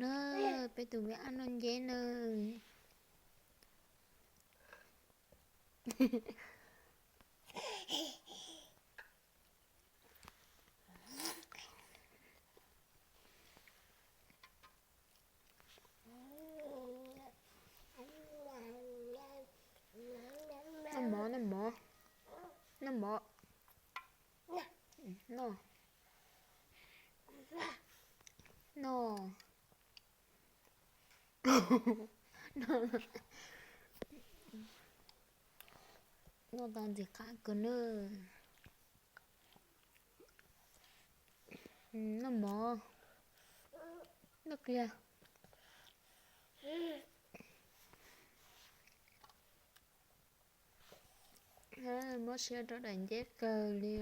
Na, peb tus me ab noj nceb na. Noj mov, noj mov, noj mov. Noj. Noj. Noj tau ntxim qab kawg nawb. Noj mov, noj kiag. Mob siab rau daim nceb kawg li.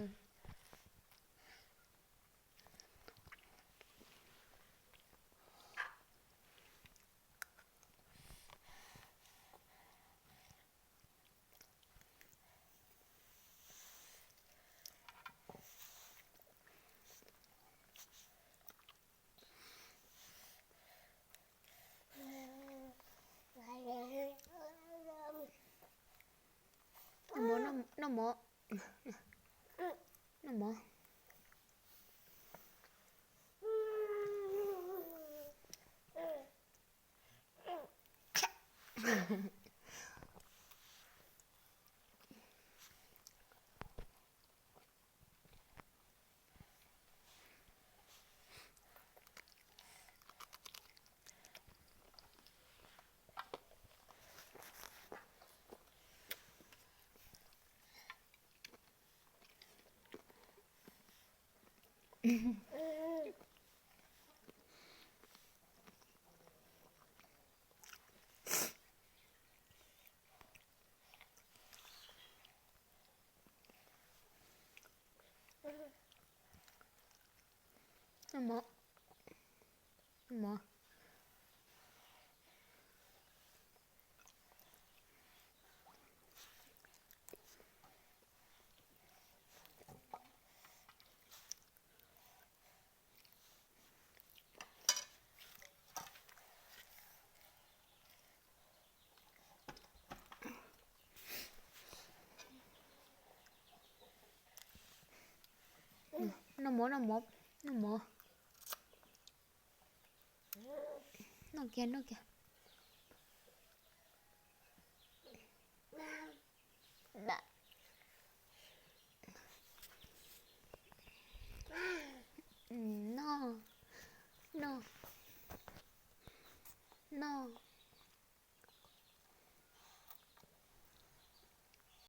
Noj mov, noj mov, noj mov. Noj mov, noj mov. Noj mov, noj mov, noj mov. Noj kiag, noj kiag. Noj, noj, noj.